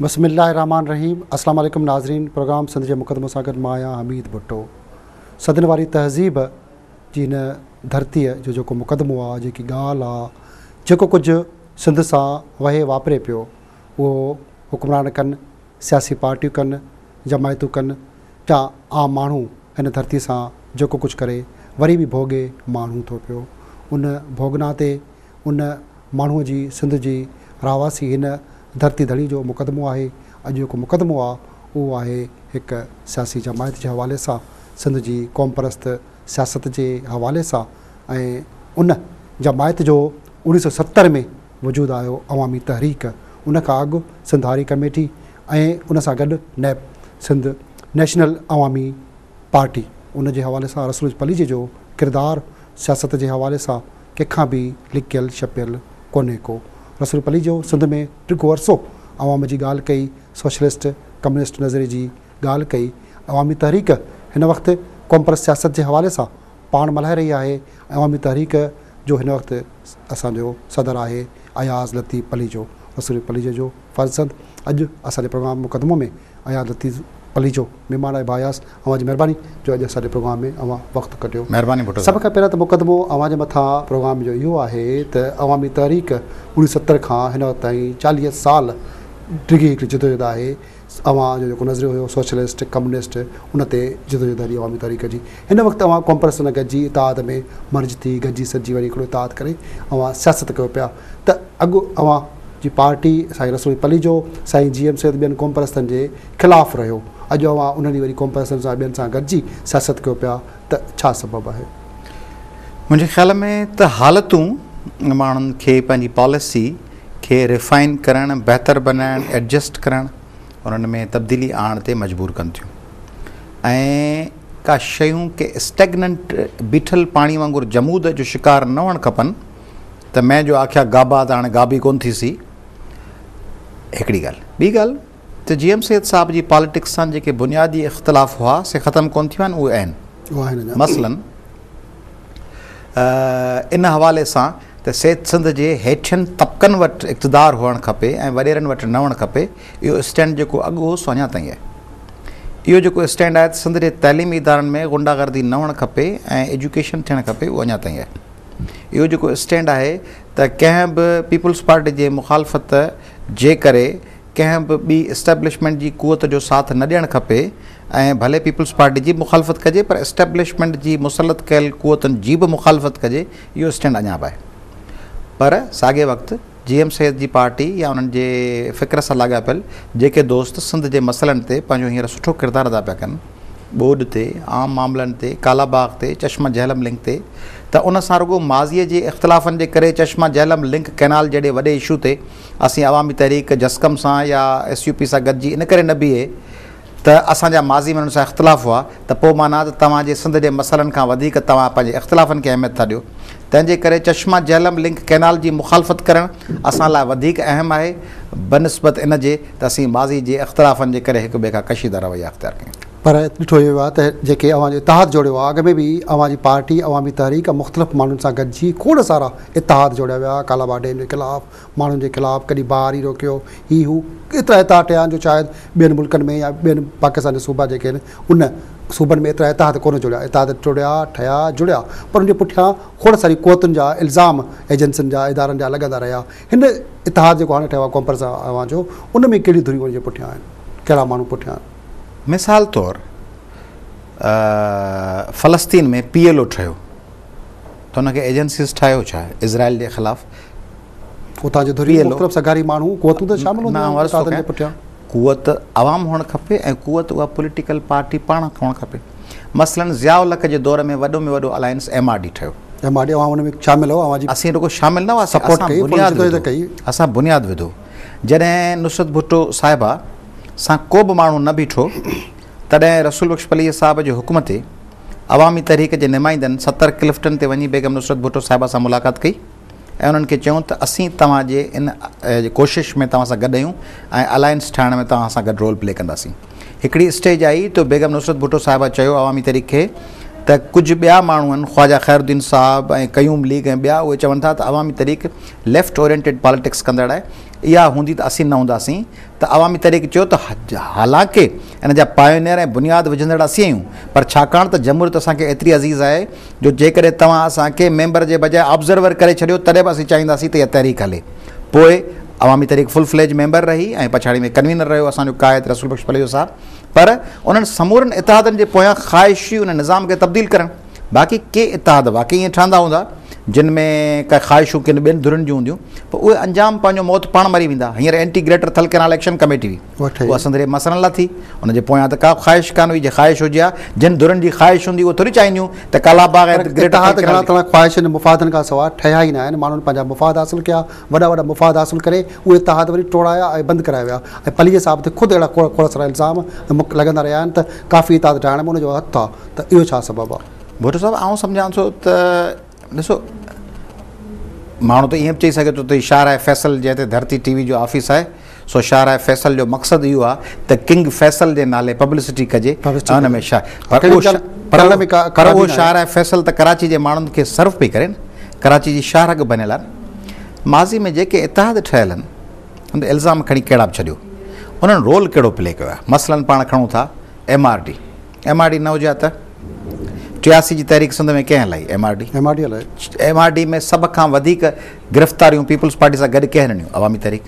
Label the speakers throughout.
Speaker 1: بسم الله الرحمٰن الرحيم السلام عليڪم ناظرين پروگرام سنڌ جي مقدمو سان گڏ مان آهيان حميد ڀٽو صدين واري تهذيب جي هن ڌرتيء جو جيڪو مقدمو آ جيڪي ڳالهه آ جيڪو ڪجهه سنڌ سان وهي واپري پيو اهو حڪمران ڪن سياسي پارٽيون ڪن جماعتون ڪن يا عام ماڻهو هن ڌرتي سان جيڪو ڪجهه ڪري وري به ڀوڳي ماڻهو ٿو پيو ان ڀوڳنا تي ان ماڻهوء جي سنڌ جي رهواسي هن ڌرتي ڌڻي جو مقدمو آهي. اڄ جيڪو مقدمو آ اهو آهي هڪ سياسي جماعت جي حوالي سان، سنڌ جي قومپرست سياست جي حوالي سان ۽ ان جماعت جو 1970 ۾ وجود آيو عوامي تحريڪ، ان کان اڳ سنڌ هاري ڪميٽي ۽ ان سان گڏ نيپ، سنڌ نيشنل عوامي پارٽي، ان جي حوالي سان رسول پليجي جو ڪردار سياست جي حوالي سان ڪنهن کان به لڪيل ڇپيل ڪونهي ڪو. رسول پليجو سنڌ ۾ ڊگهو عرصو عوام جي ڳالهه ڪئي، سوشلسٽ، ڪميونسٽ نظريي جي ڳالهه ڪئي. عوامي تحريڪ هن وقت قومپرست سياست جي حوالي سان پاڻ ملهائي رهي آهي ۽ عوامي تحريڪ جو هن وقت اسان جو صدر آهي اياز لطيف پليجو، رسول پليجي جو فرزند. اڄ اسان جي پروگرام مقدمو ۾ اياز لطيف پليجو مهمان آهي. ڀاء اياز اوهان جي مهرباني جو اڄ اسان جي پروگرام ۾ اوهان وقت ڪڍيو.
Speaker 2: مهرباني ڀٽو
Speaker 1: سڀ
Speaker 2: صاحب.
Speaker 1: کان پهريان ته مقدمو اوهان جي مٿان پروگرام جو اهو آهي ته عوامي تحريڪ 1970 کان هن وقت تائين 40 سال ڊگهي هڪڙي جدوجهد آهي. اوهان جو جيڪو نظريو هيو سوشلسٽ ڪميونسٽ ان تي جدوجهد هلي عوامي تحريڪ جي. هن وقت اوهان قومپرستن سان گڏجي اتحاد ۾ مرج ٿي گڏجي سڏجي وري هڪڙو اتحاد ڪري اوهان سياست ڪيو پيا ته اڳ اوهان جي پارٽي سائين رسول پليجو، سائين جي ايم سيد ٻين قومپرستن جي خلاف رهيو. اڄ اوهان انهن ئي وري قومپرستن سان ٻين سان گڏجي سياست ڪيو پيا ته ڇا سبب آهي؟
Speaker 2: منهنجي خيال ۾ ته حالتون ماڻهن کي پنهنجي پاليسي کي ريفائن ڪرڻ، بهتر بنائڻ، ايڊجسٽ ڪرڻ، انهن ۾ تبديلي آڻڻ تي مجبور ڪن ٿيون ۽ ڪا شيون ڪي اسٽيگننٽ بيٺل پاڻي وانگر جمود جو شڪار نه هئڻ کپن. ته مين جو آکيا گابا ته هاڻي گابي ڪونه ٿيسي. هڪڙي ڳالهه. ٻي ڳالهه ته جي ايم سيد صاحب جي پاليٽڪس سان جيڪي بنيادي اختلاف هئا سي ختم ڪونه ٿي ويا آهن اهي آهن. مثلاً ان حوالي سان ته سيد سنڌ جي هيٺين طبقن وٽ اقتدار هئڻ کپي ۽ وڏيرن وٽ نه هئڻ کپي اهو اسٽينڊ جيڪو اڳ هو سو اڃا تائين آهي. اهو جيڪو اسٽينڊ آهي ته سنڌ جي تعليمي ادارن ۾ غنڊا گردي نه هئڻ کپي ۽ ايجوڪيشن ٿيڻ کپي اهو اڃا تائين آهي. اهو جيڪو اسٽينڊ آهي ته ڪنهن به پيپلز پارٽي جي مخالفت جي ڪري ڪنهن به ٻي اسٽيبلشمينٽ جي قوت جو ساٿ نه ڏيڻ کپي ۽ ڀلي پيپلز پارٽي جي به مخالفت ڪجي پر اسٽيبلشمينٽ جي مسلط ڪيل قوتن جي به مخالفت ڪجي اهو اسٽينڊ اڃا به آهي پر ساڳئي وقت جي ايم سيد جي پارٽي يا انهن جي فڪر سان لاڳاپيل جيڪي دوست سنڌ جي مسئلن تي پنهنجو هينئر سٺو ڪردار ادا پيا ڪن، ٻوڏ تي، عام معاملن تي، ڪالا باغ تي، چشما جهلم لنڪ تي ته ان سان رڳو ماضيء جي اختلافن جي ڪري چشما جهلم لنڪ ڪئنال جهڙي وڏي اشو تي اسين عوامي تحريڪ جسقم سان يا ايس يو پي سان گڏجي ان ڪري نه بيهي ته اسان جا ماضي ۾ انهن سان اختلاف هئا ته پوء معنيٰ ته توهان جي سنڌ جي مسئلن کان وڌيڪ توهان پنهنجي اختلافن کي اهميت ٿا ڏيو. تنهن جي ڪري چشما جهلم لنڪ ڪئنال جي مخالفت ڪرڻ اسان لاء وڌيڪ اهم آهي بنسبت ان جي ته اسين ماضي جي اختلافن جي ڪري هڪ ٻئي کان ڪشيده رويا اختيار ڪيون.
Speaker 1: پر ڏٺو اهو ويو آهي ته جيڪي اوهان جو اتحاد جوڙيو آهي اڳ ۾ به اوهان جي پارٽي عوامي تحريڪ مختلف ماڻهن سان گڏجي کوڙ سارا اتحاد جوڙيا ويا ڪالاباغ ڊيم جي خلاف ماڻهن جي خلاف ڪڏهن بهاري روڪيو هي هو ايترا اتحاد ٺهيا آهن جو شايد ٻين ملڪن ۾ يا ٻين پاڪستان جا صوبا جيڪي آهن ان صوبن ۾ ايترا اتحاد ڪونه جڙيا اتحاد ٽڙيا ٺهيا جڙيا پر ان جي پٺيان کوڙ ساري قوتن جا الزام ايجنسين جا ادارن جا لڳندا رهيا هن اتحاد جيڪو هاڻي ٺهيو آهي قومپرست اوهان جو ان ۾ ڪهڙيون ڌريون ان جي پٺيان آهن ڪهڙا ماڻهو پٺيان آهن.
Speaker 2: مثال طور فلسطين ۾ پي ايل او ٺهيو ته ان کي ايجنسيز ٺاهيو ڇا اسرائيل جي خلاف
Speaker 1: اتان جي ڌريون مختلف سگهاري ماڻهو قوتون ته شامل هونديون آهن اتحادن جي پٺيان.
Speaker 2: قوت عوام هئڻ کپي ۽ قوت اها پوليٽيڪل پارٽي پاڻ هئڻ کپي. مثلاً ضياء الحق جي دور ۾ وڏو ۾ وڏو الائنس ايم آر ڊي ٺهيو.
Speaker 1: ايم آر ڊي اوهان ان ۾ شامل هئو اوهان جي
Speaker 2: اسين رڳو شامل نه هئاسين
Speaker 1: سپورٽ ڪئي
Speaker 2: بنياد وڌو اسان بنياد وڌو جڏهن نصرت ڀٽو صاحبه سان ڪو به ماڻهو نه بيٺو تڏهن رسول بخش پليجي صاحب جي حڪم تي عوامي تحريڪ جي نمائندن 70 ڪلفٽن تي وڃي بيگم نصرت ڀٽو صاحبه سان ملاقات ڪئي ۽ انهن کي چيون ته اسين توهان جي ان ڪوشش ۾ توهان سان گڏ آهيون ۽ الائنس ٺاهڻ ۾ توهان سان گڏ رول پلي ڪنداسين. هڪڙي اسٽيج آئي ته بيگم نصرت ڀٽو صاحبه چيو عوامي تحريڪ کي ته ڪجهه ٻيا ماڻهو آهن خواجه خيرالدين صاحب ۽ قيوم ليگ ۽ ٻيا اهي چون ٿا ته عوامي تحريڪ ليفٽ اورينٽيڊ پاليٽڪس ڪندڙ آهي اها هوندي ته اسين نه هونداسين ته عوامي تحريڪ چيو ته حالانڪه ان جا پايونيئر ۽ بنياد وجهندڙ اسين آهيون پر ڇاڪاڻ ته جمهوريت اسان کي ايتري عزيز آهي جو جيڪڏهن توهان اسان کي ميمبر جي بجاء آبزرور ڪري ڇڏيو تڏهن به اسين چاهينداسين ته اها تحريڪ هلي. پوء عوامي تحريڪ فل فليج ميمبر رهي ۽ پڇاڙي ۾ ڪنوينر رهيو اسان جو قائد رسول بخش پليجو صاحب پر انهن سمورن اتحادن جي پويان خواهش هئي ان نظام کي تبديل ڪرڻ. باقي ڪي اتحاد واقعي ائين ٺهندا هوندا جن ۾ ڪا خواهشون ڪن ٻين ڌرين جون هونديون پوء اهي انجام پنهنجو موت پاڻ مري ويندا. هينئر anti greater Thal canal action committee هئي. اها سنڌ جي مسئلن لاء ٿي، ان جي پويان ته ڪا به خواهش ڪانه هئي، جي خواهش هجي ها، جن ڌرين جي خواهش هوندي اهي ٿوري چاهينديون ته ڪالا باغ ۽
Speaker 1: پر اتحاد گهڻا تڻا خواهشن ۽ مفادن کان سواء ٺهيا ئي نه آهن، ماڻهن پنهنجا مفاد حاصل ڪيا، وڏا وڏا مفاد حاصل ڪري اهي اتحاد وري ٽوڙايا ۽ بند ڪرايا ويا ۽ پليجي صاحب تي خود اهڙا کوڙ کوڙ سارا الزام لڳندا رهيا آهن ته ڪافي اتحاد ٺاهڻ ۾ ان جو هٿ آهي ته اهو ڇا سبب آهي؟
Speaker 2: ڀٽو صاحب آئون سمجهان ٿو ته ڏسو ماڻهو ته ائين به چئي سگهي ٿو ته هي شاهراهه فيصل جنهن تي ڌرتي ٽي وي جو آفيس آهي سو شاهراهه فيصل جو مقصد اهو آهي ته ڪنگ فيصل جي نالي پبلسٽي ڪجي ان ۾ شاهه پر اهو شاهراهه فيصل ته ڪراچي جي ماڻهن کي سرو پئي ڪري نه ڪراچي جي شاهرڳ بنيل آهي ماضي ۾ جيڪي اتحاد ٺهيل آهن ان تي الزام کڻي ڪهڙا به ڇڏيو انهن رول ڪهڙو پلي ڪيو آهي مثلاً پاڻ کڻون ٿا M R D M R D نه هجي ها ته 83 جي تحريڪ سنڌ ۾ ڪنهن هلائي؟ M R D.
Speaker 1: M R D هلائي.
Speaker 2: ايم آر ڊي ۾ سڀ کان وڌيڪ گرفتاريون پيپلز پارٽي سان گڏ ڪنهن ڏنيون؟ عوامي تحريڪ.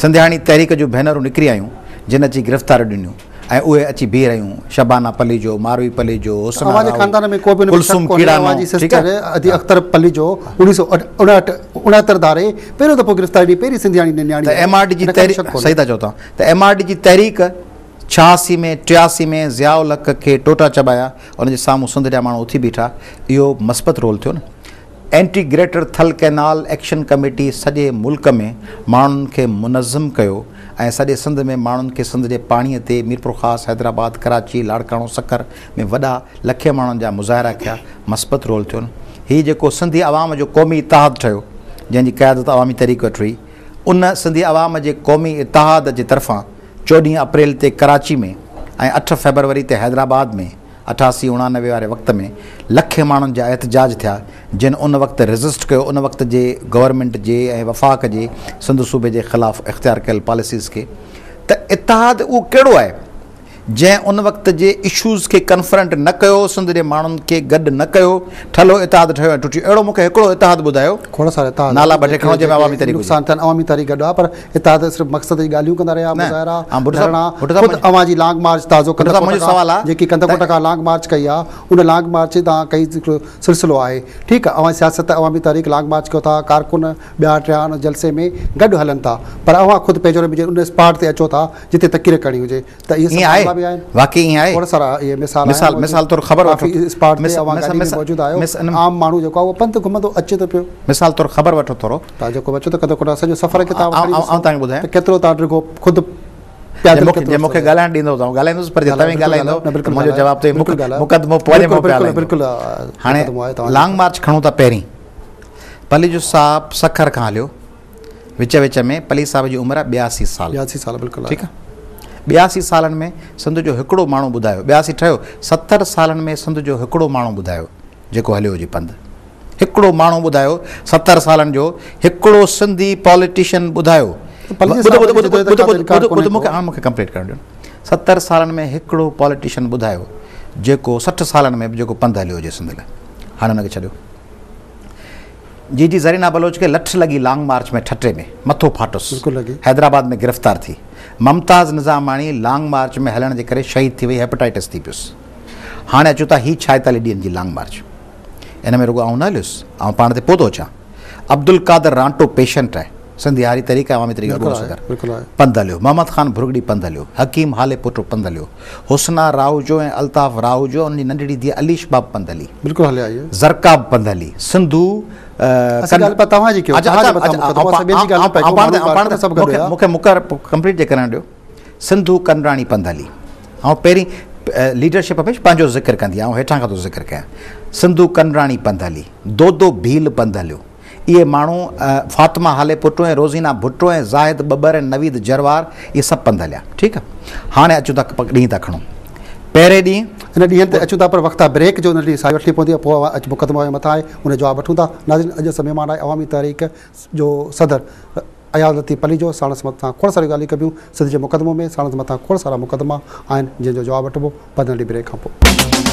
Speaker 2: سنڌياڻي تحريڪ جون ڀينرون نڪري آيون جن اچي گرفتاريون ڏنيون ۽ اهي اچي بيهي رهيون شبانه پليجو، ماروي پليجو، حسنا
Speaker 1: اوهان جي
Speaker 2: راهو،
Speaker 1: خاندان ۾ ڪو به ان ۾ شڪ
Speaker 2: ڪلثوم
Speaker 1: ڪونهي
Speaker 2: ڪيڙانو
Speaker 1: اوهان جي
Speaker 2: ٺيڪ
Speaker 1: سسٽر
Speaker 2: آهي.
Speaker 1: ادي اختر پليجو 1969 ڌاري پهريون دفعو گرفتاري ڏئي پهرين سنڌياڻي نياڻي
Speaker 2: ته
Speaker 1: آهي
Speaker 2: ايم آر ڊي جي
Speaker 1: ان کان به
Speaker 2: تحريڪ
Speaker 1: شڪ ڪونهي.
Speaker 2: صحيح ٿا چئو توهان ته ايم آر ڊي جي تحريڪ 86 ۾ 83 ۾ ضياء الحق کي ٽوٽا چٻايا، ان جي سامهون سنڌ جا ماڻهو اٿي بيٺا، اهو مثبت رول ٿيو نه. Anti greater Thal canal action committee سڄي ملڪ ۾ ماڻهن کي منظم ڪيو ۽ سڄي سنڌ ۾ ماڻهن کي سنڌ جي پاڻي تي ميرپورخاص، حيدرآباد، ڪراچي، لاڙڪاڻو، سکر ۾ وڏا لکين ماڻهن جا مظاهرا ٿيا، مثبت رول ٿيو نه. هي جيڪو سنڌي عوام جو قومي اتحاد ٺهيو، جنهن جي قيادت عوامي تحريڪ وٽ هئي، ان سنڌي عوام جي قومي اتحاد جي طرفان 14 اپريل تي ڪراچي ۾ ۽ 8 فيبروري تي حيدرآباد ۾ 88 89 واري وقت ۾ لکين ماڻهن جا احتجاج ٿيا جن ان وقت ريزسٽ ڪيو ان وقت جي گورنمينٽ جي ۽ وفاق جي سنڌ صوبي جي خلاف اختيار ڪيل پاليسيز کي ته اتحاد اهو ڪهڙو آهي جنهن ان وقت جي اشوز کي ڪنفرنٽ نه ڪيو، سنڌ جي ماڻهن کي گڏ نه ڪيو، ٺلهو اتحاد ٺهيو ۽ ٽٽي ويو. اهڙو مون کي هڪڙو اتحاد ٻڌايو.
Speaker 1: کوڙ سارا اتحاد
Speaker 2: نالا
Speaker 1: آهن
Speaker 2: ٻه ٽي کڻو
Speaker 1: جيڪي
Speaker 2: جنهن ۾ عوامي تحريڪ هجي.
Speaker 1: نقصان ٿين عوامي تحريڪ گڏ آهي پر اتحاد صرف مقصد جي ڳالهيون ڪندا رهيا
Speaker 2: نه
Speaker 1: مظاهرا
Speaker 2: ڀٽو صاحب
Speaker 1: ڌرڻا
Speaker 2: ڀٽو صاحب
Speaker 1: خود اوهان جي لانگ مارچ تازو
Speaker 2: ڀٽو صاحب
Speaker 1: ڪنڌڪوٽ
Speaker 2: منهنجو
Speaker 1: کان
Speaker 2: سوال آهي
Speaker 1: جيڪي
Speaker 2: ته
Speaker 1: ڪنڌڪوٽ کان لانگ مارچ ڪئي آهي ان لانگ مارچ تان ڪئي هڪڙو سلسلو آهي ٺيڪ آهي اوهان جي سياست عوامي تحريڪ لانگ مارچ ڪيو ٿا ڪارڪن ٻيا ٽيا ان جلسي ۾ گڏ هلن ٿا پر اوهان خود پنهنجو ان اسپاٽ تي اچو ٿا جتي تقرير ڪرڻي هجي ته اهي سڀ
Speaker 2: ائين آهي
Speaker 1: معاملا به آهن.
Speaker 2: واقعي ائين آهي
Speaker 1: کوڙ سارا اهي مثال آهن
Speaker 2: مثال
Speaker 1: موجود
Speaker 2: مثال طور خبر وٺو
Speaker 1: ڪافي اسپاٽ تي
Speaker 2: مس
Speaker 1: اوهان
Speaker 2: مس
Speaker 1: گاڏي ۾
Speaker 2: مس
Speaker 1: موجود آهيو
Speaker 2: مس ان
Speaker 1: عام ماڻهو جيڪو آهي اهو پنڌ گهمندو اچي ٿو پيو.
Speaker 2: مثال طور خبر وٺو ٿورو.
Speaker 1: توهان جيڪو به اچو ته ڪنڌڪوٽ سڄو سفر کي توهان کڻي
Speaker 2: آئون
Speaker 1: ڏسو
Speaker 2: توهان کي ٻڌايان
Speaker 1: ته ڪيترو توهان ڊگهو خود
Speaker 2: جي
Speaker 1: پيادل
Speaker 2: مون کي
Speaker 1: ڪيترو
Speaker 2: جي مون
Speaker 1: رستو
Speaker 2: کي
Speaker 1: آهي.
Speaker 2: ڳالهائڻ ڏيندو ته آئون ڳالهائيندس پر جي
Speaker 1: ڳالهايو
Speaker 2: توهين
Speaker 1: بلڪل
Speaker 2: ڳالهائيندو
Speaker 1: ڳالهايو نه
Speaker 2: ته
Speaker 1: بلڪل
Speaker 2: منهنجو
Speaker 1: ڳالهايو
Speaker 2: جواب ته
Speaker 1: بلڪل ڳالهايو
Speaker 2: مقدمو پوئين
Speaker 1: بلڪل
Speaker 2: مون پيا
Speaker 1: بلڪل
Speaker 2: هلائيندو.
Speaker 1: بلڪل
Speaker 2: هاڻي
Speaker 1: مقدمو آهي توهان جو.
Speaker 2: لانگ مارچ کڻون ٿا پهرين پليجو صاحب سکر کان هليو وچ وچ ۾ پلي صاحب جي عمر آهي 82 سال.
Speaker 1: 82 سال بلڪل
Speaker 2: ٺيڪ آهي. 82 سالن ۾ سنڌ جو هڪڙو ماڻهو ٻڌايو 82 ٺهيو 70 سالن ۾ سنڌ جو هڪڙو ماڻهو ٻڌايو جيڪو هليو هجي پنڌ. هڪڙو ماڻهو ٻڌايو 70 سالن جو هڪڙو سنڌي پاليٽيشن ٻڌايو.
Speaker 1: پليجي
Speaker 2: ٻڌو
Speaker 1: صاحب
Speaker 2: ٻڌو
Speaker 1: جي
Speaker 2: ٻڌو
Speaker 1: جدوجهد
Speaker 2: ٻڌو
Speaker 1: کان ته انڪار
Speaker 2: ٻڌو
Speaker 1: ڪونهي
Speaker 2: ٻڌو
Speaker 1: ڪو.
Speaker 2: مون کي هاڻ مون کي ڪمپليٽ ڪرڻ ڏيو. 70 سالن ۾ هڪڙو پاليٽيشن ٻڌايو جيڪو 60 سالن ۾ به جيڪو پنڌ هليو هجي سنڌ لاء. هاڻي ان کي ڇڏيو. جي جي زرينا بلوچ کي لٺ لڳي لانگ مارچ ۾ ٺٽي ۾ مٿو ڦاٽس
Speaker 1: بلڪل لڳي.
Speaker 2: حيدرآباد ۾ گرفتار ٿي. ممتاز نظاماڻي لانگ مارچ ۾ هلڻ جي ڪري شهيد ٿي وئي هيپاٽائٽس ٿي پيس. هاڻي اچون ٿا هي 46 ڏينهن جي لانگ مارچ. ان ۾ رڳو آئون نه هليس آئون پاڻ تي پوء ٿو اچان. عبدالقادر رانٽو پيشنٽ آهي سنڌي هاري تحريڪ ۽ عوامي تحريڪ
Speaker 1: بلڪل
Speaker 2: اڳوڻو
Speaker 1: آهي
Speaker 2: صدر
Speaker 1: بلڪل آهي.
Speaker 2: پنڌ هليو. محمد خان ڀرڳڙي پنڌ هليو. حڪيم هاليپوٽو پنڌ هليو. حسنا راهوجو ۽ الطاف راهوجو ۽ ان جي ننڍڙي ڌيء عليش باب پنڌ هلي.
Speaker 1: بلڪل هليا اهي.
Speaker 2: زرقا به پنڌ هلي. سنڌو
Speaker 1: اسين ڳالهه پيا توهان جي ڪيو توهان جي مٿان مقدمو اسان ٻين جي ڳالهه نه پيا ڪيون ماڻهو ٻار سڀ گڏ هيا.
Speaker 2: مون کي مقرر ڪمپليٽ جي ڪرڻ ڏيو. سنڌو ڪنراڻي پنڌ هلي. آئون پهرين ليڊرشپ هميشه پنهنجو ذڪر ڪندي آئون هيٺان کان ٿو ذڪر ڪيان. سنڌو ڪنراڻي پنڌ هلي. دودو ڀيل پنڌ هليو. اهي ماڻهو فاطمه هاليپوٽو ۽ روزينا ڀٽو ۽ زاهد ٻٻر ۽ نويد جروار اهي سڀ پنڌ هليا. ٺيڪ آ. هاڻي اچون ٿا ڏينهن ٿا کڻون. پهرين ڏينهن.
Speaker 1: ان ڏينهن تي اچون ٿا پر وقت آ بريڪ جو ننڍڙي ساهي وٺڻي پوندي پوء اچ مقدمو جي مٿان آهي ان جو جواب وٺون ٿا. ناظرين اڄ اسان مهمان آهي عوامي تحريڪ جو صدر اياز لطيف پليجو ساڻس مٿان کوڙ ساريون ڳالهيون ڪبيون سنڌ جي مقدمو ۾ ساڻس مٿان کوڙ سارا مقدما آهن جنهن جو جواب وٺبو بعد ننڍي بريڪ کان پوء.